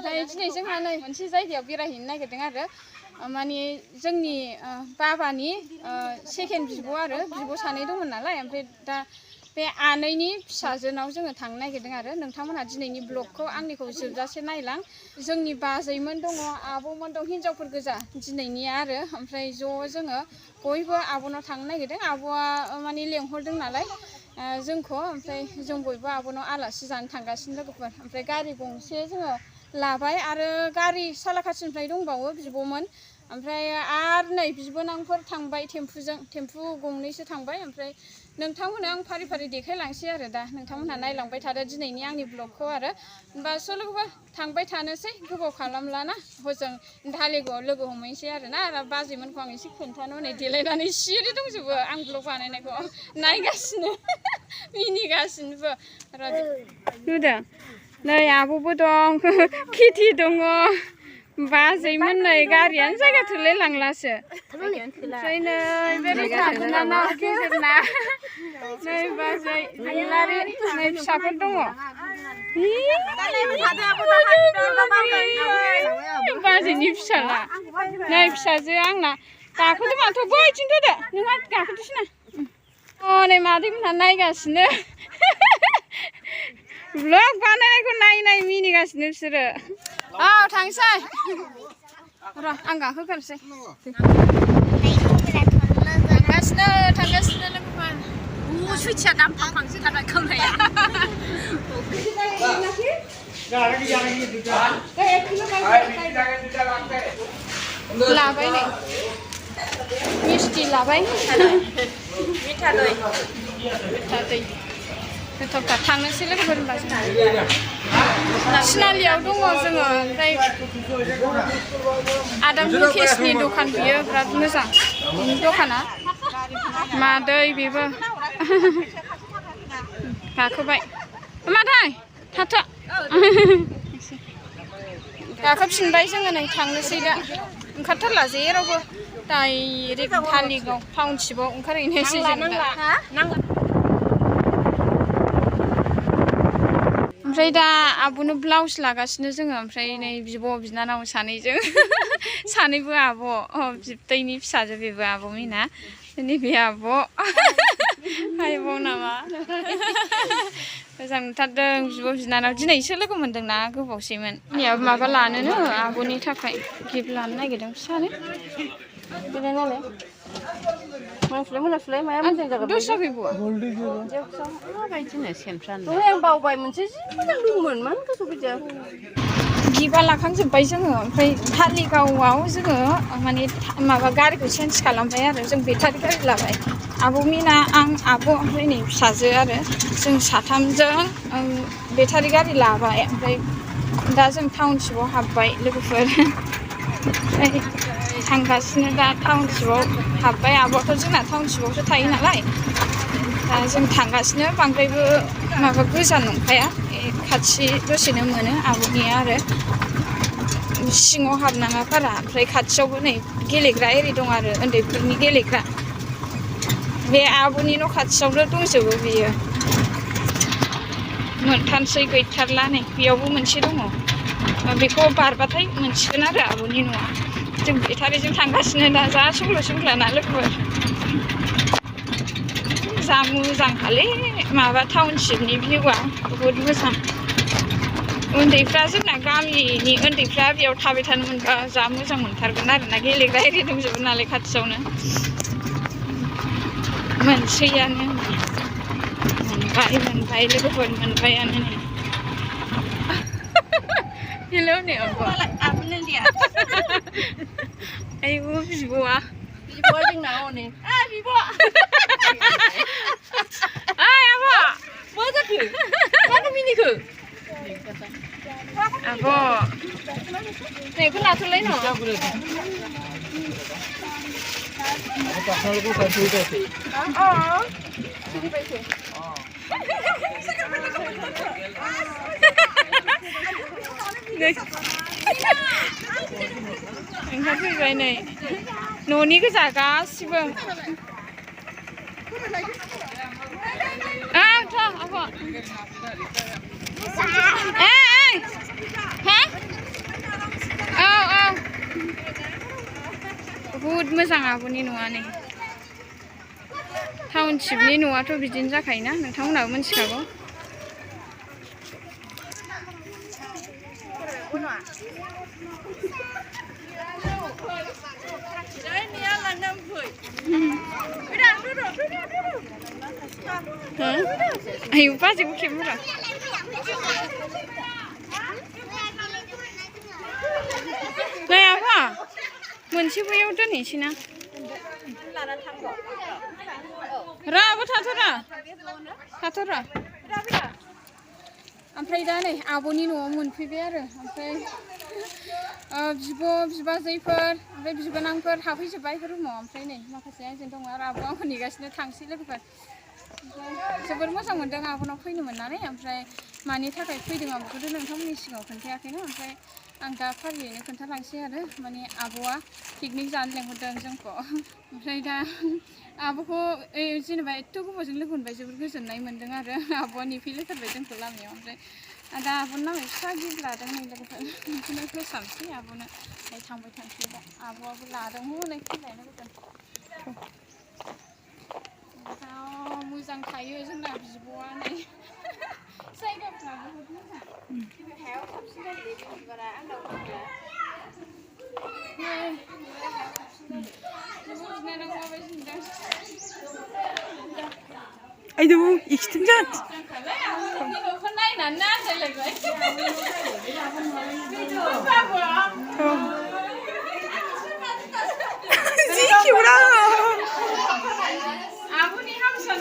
ओमफ्राय दिनै जोंहा नै मोनसे जायगायाव बेरायहैनो नागिरदों आरो माने जोंनि बाबानि सेकेन्ड बिब' आरो बिब' सानै दंमोन नालाय ओमफ्राय दा बे आनैनि फिसाजोनाव जोङो थांनो नागिरदों आरो नोंथांमोनहा दिनैनि ब्लगखौ आंनिखौ जोबजासे नायलां जोंनि बाजैमोन दङ आब'मोन दं हिनजावफोर गोजा दिनैनिया आरो ओमफ्राय ज' जोङो बयबो आब'नाव थांनो नागिरदों आब'आ माने लेंहरदों नालाय जोंखौ ओमफ्राय जों बयबो आब'नाव आलासि जानो थांगासिनो लोगोफोर ओमफ्राय गारि गंसे जोङो लाबाय आरो गारि सालाकाथिनिफ्राय दंबावो बिब'मोन ओमफ्राय आरो नै बिबोनांफोर थांबाय टेम्पु गंनैसो थांबाय ओमफ्राय नोंथांमोननो आं फारि फारि देखायलांसै आरो दा नोंथांमोनहा नायलांबाय थादो दिनैनि आंनि ब्लगखौ आरो होमबा लोगोफोर थांबाय थानोसै गोबाव खालामलाना हजों धालिगावआव लोगो हमहैसै आरोना आरो बाजैमोनखौ आं एसे खोन्थानो हनै देलायनानै सिरि दंजोबो आं ब्लग बानायनायखौ नायगासिनो मिनिगासिनोबो नुदों नै आब'बो दं खेथि दङ बाजैमोन नै गारियानो जायगा थोलाय लांलासो ओमफ्राय नै बे बिनानाव गेजेरना नै बाजै आइलारि नै फिसाफोर दङ बाजैनि फिसाला नै फिसाजो आंना गाखोदो माथो बैथिं दोदो नोंहा गाखोदोसो ना नै मादैमोनहा नायगासिनो ब्लग बानायनायखौ नाय मिनिगासिनो बिसोरो थांसै र' आं गाखोगारसै थांगासिनो लोगोफोर सुइथिया दाम फांसे थाबाय खोमाया लाबाय नै मिस्टि लाबाय मिथा दै गोथावथार थांनोसै लोगोफोर होनबा सिनालियाव दङ जोङो ओमफ्राय आदा मुकेशनि दखान बियो बिराद मोजां दखाना मादै बेबो गाखोबाय मादै थाथ' गाखोफिनबाय जोङो नै थांनोसै दा ओंखारथारला जेरावबो डाइरेक्ट धालिगाव टाउनशिपआव ओंखारहैनोसै जों दा ओमफ्राय दा आब'नो ब्लाउस लागासिनो जोङो ओमफ्राय नै बिब' बिनानाव सानैबो आब' बिबथैनि फिसाजो बेबो आब' मिना नैबे आब' आयब' नामा मोजां नुथारदों बिब' बिनानाव दिनैसो लोगो मोनदोंना गोबावसैमोन मैयाबो माबा लानोनो आब'नि थाखाय गिफ्ट लानो नागिरदों फिसानो बेरायनालाय मोनासुलाय माया मोजां जागोन दस्रा गैबावा माबायदिनो सेनफ्रानो दहाय आं बावबाय मोनसे जि मोजां दंमोन मानो गोसोआव फैदिया गिफ्टआ लाखांजोब्बाय जोङो ओमफ्राय धालिगावआव जोङो माने माबा गारिखौ चेन्ज खालामबाय आरो जों बेटारि गारि लाबाय आब' मिना आं आब' ओमफ्राय नै फिसाजो आरो जों साथामजों बेटारि गारि लाबाय ओमफ्राय दा जों टाउनशिपआव हाबबाय लोगोफोर ओमफ्राय थांगासिनो दा टाउनशिपआव हाबबाय आब'आथ' जोंना टाउनशिपआवसो थायो नालाय दा जों थांगासिनो बांद्रायबो माबा गोजान नंखाया खाथि दसेनो मोनो आब'निया आरो सिङाव हाबनाङा बारा ओमफ्राय खाथियावबो नै गेलेग्रा एरि दं आरो उन्दैफोरनि गेलेग्रा बे आब'नि न' खाथियावनो दंजोबो बेयो मोनथामसै गैथारला नै बेयावबो मोनसे दङ बेखौ बारबाथाय मोनसिगोन आरो आब'नि न'आ जों बेटारिजों थांगासिनो दा जा सोंलाना लोगोफोर जा मोजांखालै माबा टाउनशिपनि भिउआ बहुद मोजां उन्दैफ्रा जोंना गामिनि उन्दैफ्रा बेयाव थाबाय थानो मोनबा जा मोजां मोनथारगोन आरोना गेलेग्रा एरि दंजोबो नालाय खाथियावनो मोनसैयानो मोनबाय लोगोफोर मोनबायानो नै हेलौ नै आयौ बिब'आ जोंना हनै बिब' ओइ आब' मा जाखो मानो मिनिखो आब' नैखौ लाथ'लाय न ओंखारफैबाय नै न'नि गोजा गासिबो आब' बहुद मोजां आब'नि न'आ नै टाउनशिपनि न'आथ' बिदिनो जाखायोना नोंथांमोनाबो मिथिखागौ ayo बाजैखौ खेबहरा नै आफा मोनसे बैयाव दोनहैसै ना ra आब' थाथ'रा ओमफ्राय दा नै आब'नि न'आव मोनफैबाय आरो ओमफ्राय बिब' बिबाजैफोर ओमफ्राय बिबोनांफोर हाबफैजोब्बाय रुमाव ओमफ्राय नै माखासे आइजों दङ आरो आब' आंखौ नेगासिनो थांसै लोगोफोर जोबोर मोजां मोनदों आब'नाव फैनो मोननानै ओमफ्राय मानि थाखाय फैदों आं बेखौथ' नोंथांमोननि सिगाङाव खोन्थायाखैना ओमफ्राय आं दा फारियैनो खोन्थालांसै आरो माने आब'आ पिकनिक जानो लेंहरदों जोंखौ ओमफ्राय दा आब'खौ जेनेबा एथ' गोबावजों लोगो मोनबाय जोबोर गोजोननाय मोनदों आरो आब'आ नेफैलायथारबाय जोंखौ लामायाव ओमफ्राय दा आब'नि नामै फिसा गिफ्ट लादों नै लोगोफोर बेखौनो होसाबसै आब'नो ओमफ्राय थांबाय थांसै दा आब'आबो लादों हनै फैलाय लोगोफोर मोजां थायो जोंना बिब'आ नै जायगाफ्रा बहुद मोजां हायाव साबसिन जायो बिबारा आंनाव दंब्ला हायाव साबसिन जायो बिब' बिनानाव माबायदि नुदों आयदौ इखिथिंजाय जोंखालाय आब'नि न'खौ नायनानै आन्दायलायबाय जि खेवरा आब'नि हामसन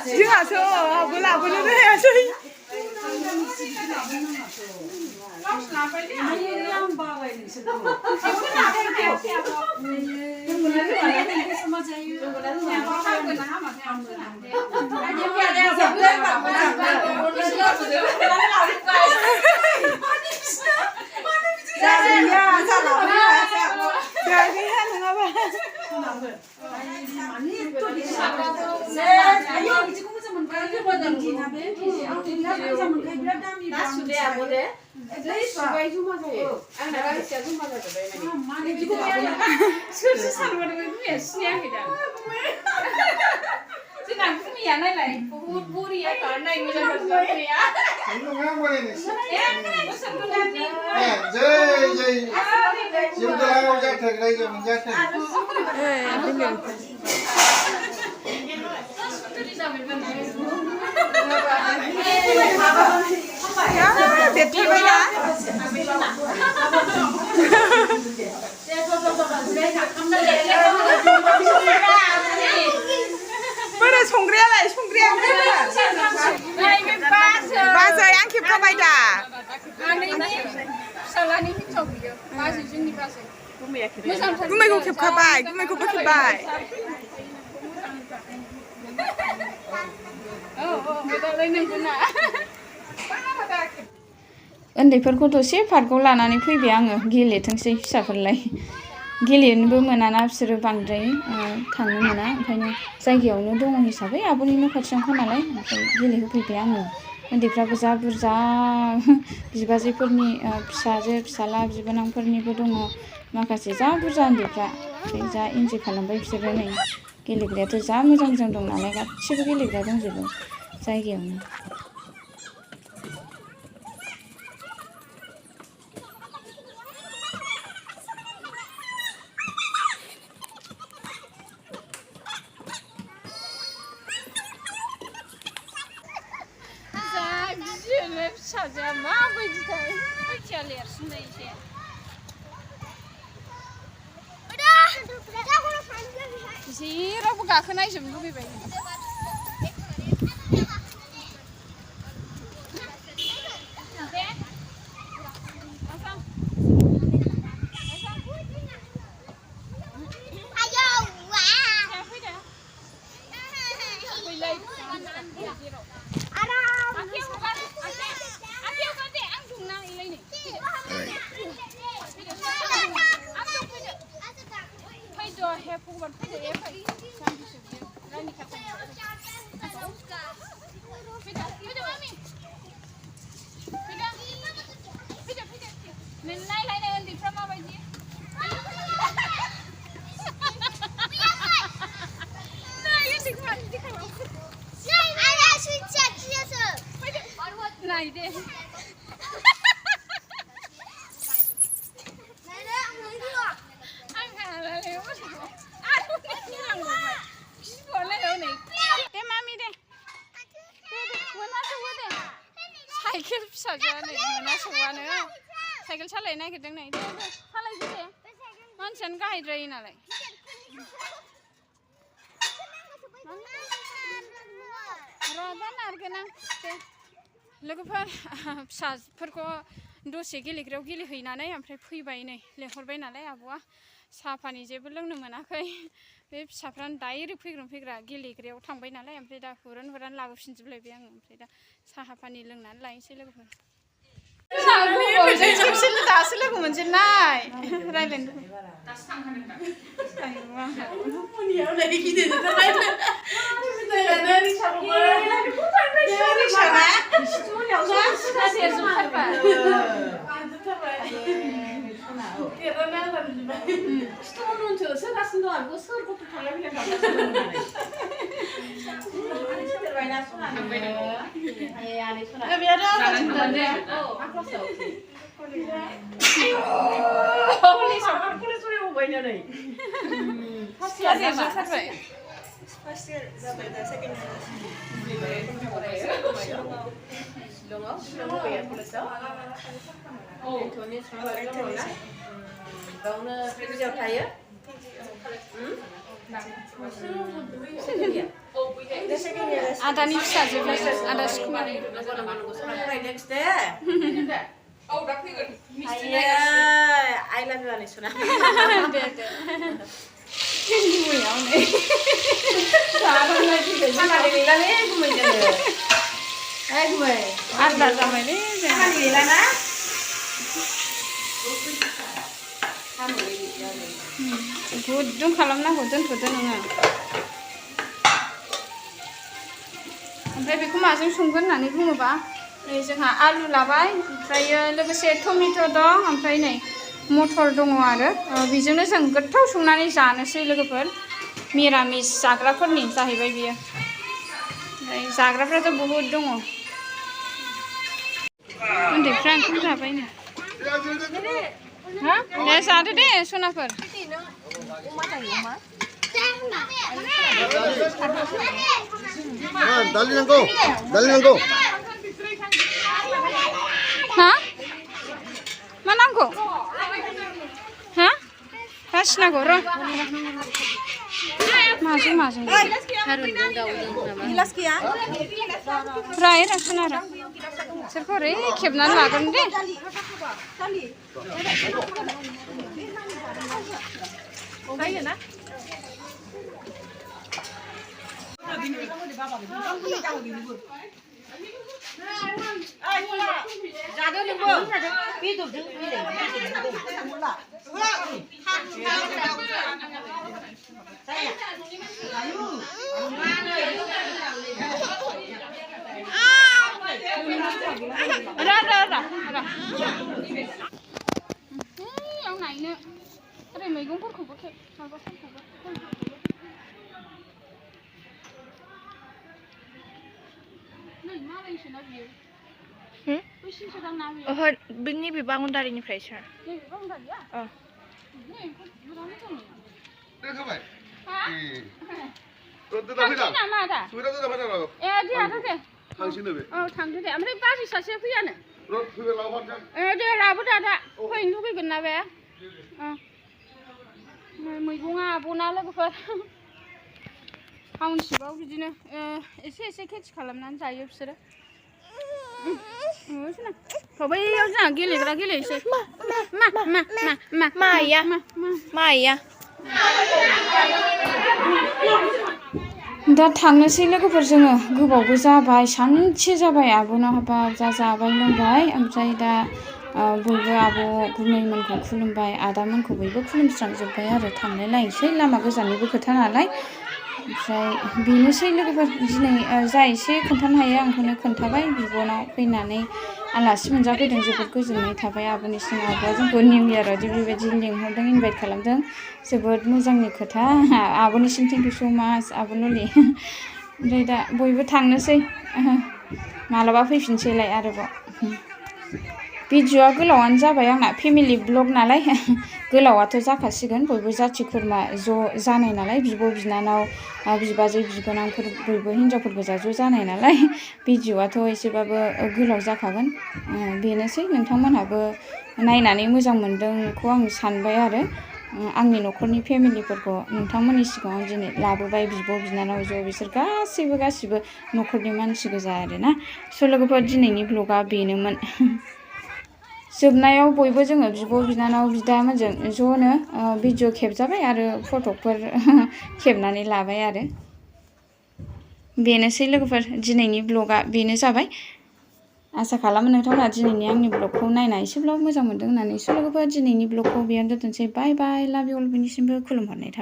जोंहासो आबो लाबोनो रोङासै बोरै संग्रायालाय संग्राया बाजै आं खेबखाबाय दा फिसालानि हिनजाव बियो बाजै जोंनि बाजै गुमैखौ खेबखाबाय गुमैखौबो खेबबाय उन्दैफोरखौ दसे पार्कआव लानानै फैबाय आङो गेलेथोंसै फिसाफोरलाय गेलेनोबो मोनाना बिसोरो बांद्राय थांनो मोना ओंखायनो जायगायावनो दङ हिसाबै आब'नि न' खाथियावनोखा नालाय ओमफ्राय गेलेहोफैबाय आङो उन्दैफ्राबो जा बुरजा बिबाजैफोरनि फिसाजो फिसाला बिबोनांफोरनिबो दङ माखासे जा बुरजा उन्दैफ्रा जा इन्जय खालामबाय बिसोरो नै गेलेग्रायाथ' जा मोजां मोजां दं नालाय गासिबो गेलेग्रा दंजोबो जायगायावनो माबायदिथाय खोथिया लेरसिनबाय एसे जेरावबो गाखोनायजोबनो लुगैबाय साइकेल फिसाजोआनो मोना सौआनो साइकेल सालायनो नागिरदों नै सालायदो दे मानसियानो गाहायद्रायो नालाय र'दा नारगोन आं दे लोगोफोर फिसाफोरखौ दसे गेलेग्रायाव गेलेहैनानै ओमफ्राय फैबाय नै लेंहरबाय नालाय आब'आ साहा पानि जेबो लोंनो मोनाखै बे फिसाफ्रानो डाइरेक्ट फैग्रा गेलेग्रायाव थांबाय नालाय ओमफ्राय दा हुरान लाबोफिनजोबलायबाय आङो ओमफ्राय दा साहा पानि लोंनानै लायनोसै लोगोफोर दासो लोगो मोनजेननाय रायज्लायनो आदानि फिसाजो आदा स्कुल गुदुं खालामनांगौ दोनथ'दो नोङो ओमफ्राय बेखौ माजों संगोन होननानै बुङोबा नै जोंहा आलु लाबाय ओमफ्रायो लोगोसे टमेट' दं ओमफ्राय नै मटर दङ आरो बेजोंनो जों गोथाव संनानै जानोसै लोगोफोर मिरामिस जाग्राफोरनि जाहैबाय बियो ओमफ्राय जाग्राफ्राथ' बहुद दङ उन्दैफ्रा ओंखाम जाबायनो हा दे जादो दे सनाफोर दालि नांगौ हा मा नांगौ हा बासिनांगौ र' माजों राय राखोना र' बिसोरखौ ओरै खेबनानै लागोन दे नायनो ओरै मैगंफोरखौबो माबाफोरखौबो नै मालायसोना बियो ओहो बिनि बिबांदारिनिफ्राय सार नै बिबांदारिया नै एम्फौ बुनानै दं देखाबाय हा फैला नामा आदा सुबिदा जाबाय नामा ए दे आदा दे थांसिनो बे औ थांदो दे ओमफ्राय बाजै सासेया फैयानो दे लाबो दादा फैनो लुगैगोन ना बे मैगङा आब'ना लोगोफोर टाउनशिपआव बिदिनो एसे एसे खेथि खालामनानै जायो बिसोरो बैयाव जोंहा गेलेग्रा गेलेनोसै माया दा थांनोसै लोगोफोर जोङो गोबावबो जाबाय सानसे जाबाय आब'नाव हाबाब जा जाबाय लोंबाय ओमफ्राय दा बयबो आब' गुमैमोनखौ खुलुमबाय आदामोनखौ बयबो खुलुमस्रांजोब्बाय आरो थांलाय लायनोसै लामा गोजाननिबो खोथा नालाय ओमफ्राय बेनोसै लोगोफोर दिनै जा एसे खोन्थानो हायो आं बेखौनो खोन्थाबाय बिब'नाव फैनानै आलासि मोनजाफैदों जोबोद गोजोननाय थाबाय आब'निसिम आब'आ जोंखौ निउ इयारावदि बेबायदि लिंहरदों इनभाइट खालामदों जोबोद मोजांनि खोथा आब'निसिम थेंक इउ स' माच आब' ललि ओमफ्राय दा बयबो थांनोसै मालाबा फैफिनसैलाय आरोबाव भिडिअ'आ गोलावानो जाबाय आंना फेमिलि ब्लग नालाय गोलावाथ' जाखासिगोन बयबो जाथि खुरमा ज' जानाय नालाय बिब' बिनानाव बिबाजै बिबोनांफोर बयबो हिनजावफोर गोजा ज' जानाय नालाय भिडिअ'आथ' एसेबाबो गोलाव जाखागोन बेनोसै नोंथांमोनहाबो नायनानै मोजां मोनदोंखौ आं सानबाय आरो आंनि न'खरनि फेमिलिफोरखौ नोंथांमोननि सिगाङाव दिनै लाबोबाय बिब' बिनानाव ज' बिसोर गासैबो न'खरनि मानसि गोजा आरोना स' लोगोफोर दिनैनि ब्लगआ बेनोमोन जोबनायाव बयबो जोङो बिब' बिनानाव बिदामोनजों ज'नो भिडिअ खेबजाबाय आरो फट'फोर खेबनानै लाबाय आरो बेनोसै लोगोफोर दिनैनि ब्लगआ बेनो जाबाय आसा खालामो नोंथांमोना दिनैनि आंनि ब्लगखौ नायना एसेब्लाबो मोजां मोनदों होननानै स' लोगोफोर दिनैनि ब्लगखौ बेयावनो दोनथ'नोसै बाय बाय लाभ इउ अल बयनिसिमबो खुलुमहरनाय थाबाय